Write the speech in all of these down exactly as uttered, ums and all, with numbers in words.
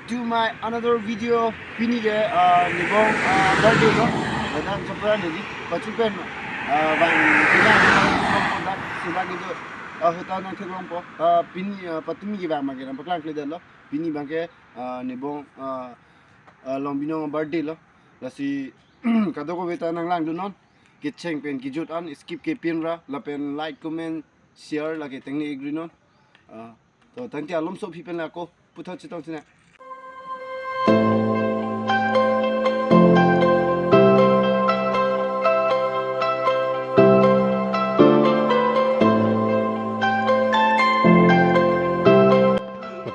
To my another video, pini ke, ah, Nibong, ah, birthday lo. Ladak chapra neli, pachu pen, ah, bang, pina, pina, pina, sila gitu, ah, hota nang theklongpo, ah, pini, ah, patumi ke bang, bang ke nang paklang kledetlo. Pini bang ke, ah, Nibong, ah, ah, Longbinong birthday lo. Lasi, kadokave ta nang langdunnon. Kecheng pen kejut an, skip kepin ra, lapen like, comment, share, lake tengne agree non. Ah, to, tangte alomso aphi pen la ako, puthot chetong sina.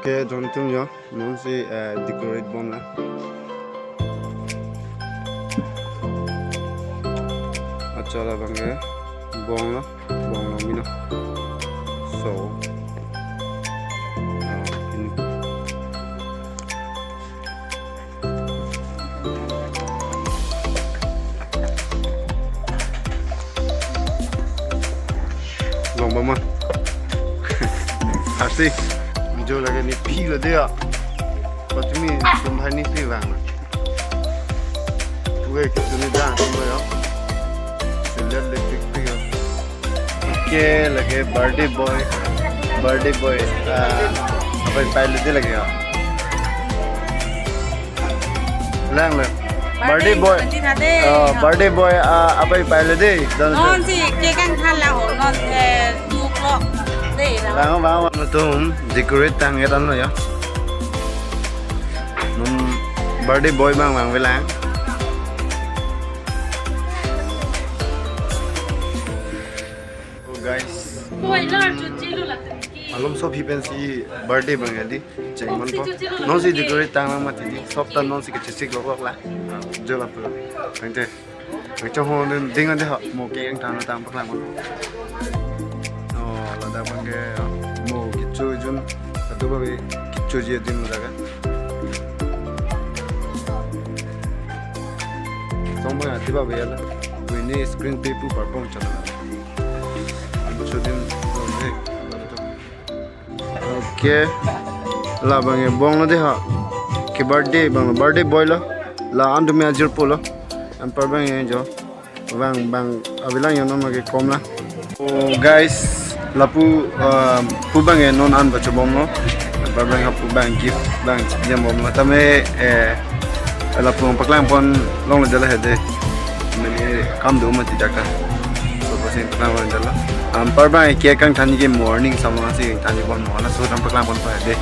Okay, jongtum yo, non si, eh, decorate bomlo. Acha labang ke bomlo. Bong Longbinong. So, ah, ini. Long bama. Asik. Video lagi ni phi lo dia. Patumi tum hai ni si bang. Oke, kita ni dah, tunggu ya. Kita lihat elektrik tu ya. Okay, lake birthday boy. Birthday boy. Ah, apa yang pilot dia lagi ya? Lang lang. Birthday boy. Birthday boy. Ah, apa yang pilot dia? Non si cake kangthan lang ho. Non, eh, two o'clock. Dei lang. Bang, bang, bang. Tum decorate tang ya tan lo ya. Num birthday boy bang bang bilang. Oh, guys. Alomso aphi pen si birthday bang ya di. Cheng man po. Non si decorate tang lang mati di. Sop tan non si kechesik lok lok la. Jo lapu. Tangte. Kachong ho ding ande ha. Mo cake kangthan tang paklang mo. Oh, ladak bang ke, ah, mo kecho jun. Adu babe kechoji jun ladak. Song bang adi babe ya la. Ini screen pe pu parpong chala. Adu so din. Okay. Labang e bong lo de ha. Ke birthday bang lo, birthday boy lo. La an tumi ajirpo lo. Anpar bang e jo. Bang, bang, abilang yon nama ke kom la. Oh, guys, lapu, ah, pu bang e non an bacho bomlo. Anpar bang ha pu bang gift bang jam bomlo. Tame, eh, lapu paklang pon longle jala hede. Mene kam do mati jaka. So, bos yang paklang pon jala. Anpar bang e cake kangthan ke morning sama si than bomlo. Laso tang paklang pon pa hede.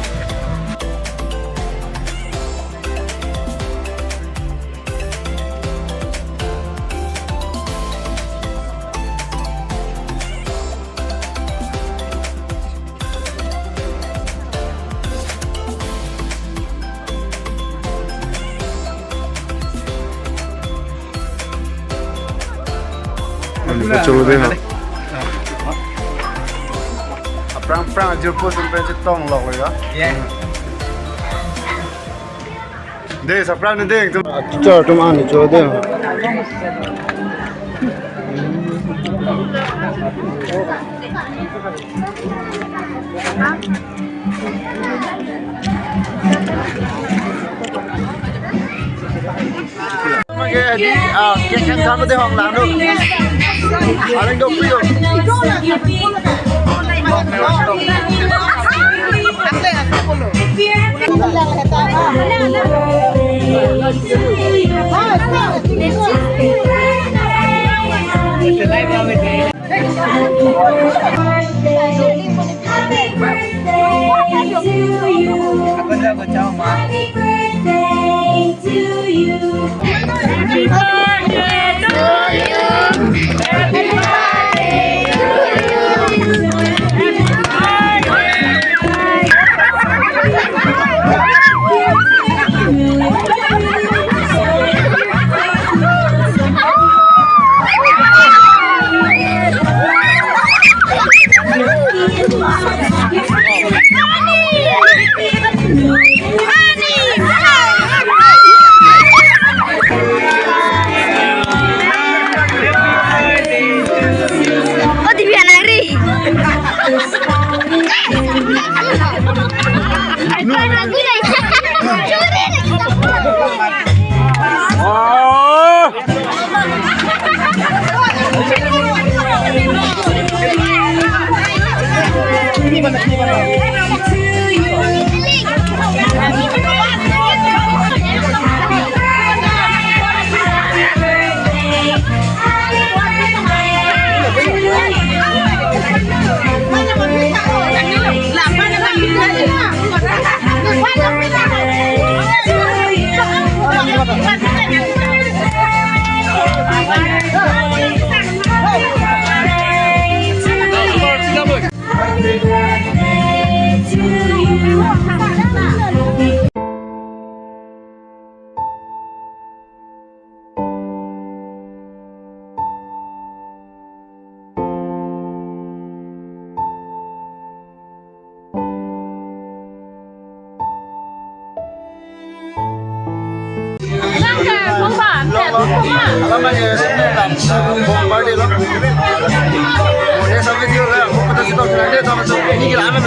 Ano ba cholo de ha? Aphrang phrang ajirpo tum pen chetong lok ya. Yeah. De, sapran de, tum. Teacher tum ani cho de. Mage adi, ah, cake kangthan de hong lang do. Aling do prio. Alam lagi, eh, bomb party lo. Next video lo, aku patut situ nanti sama-sama ini kita aman.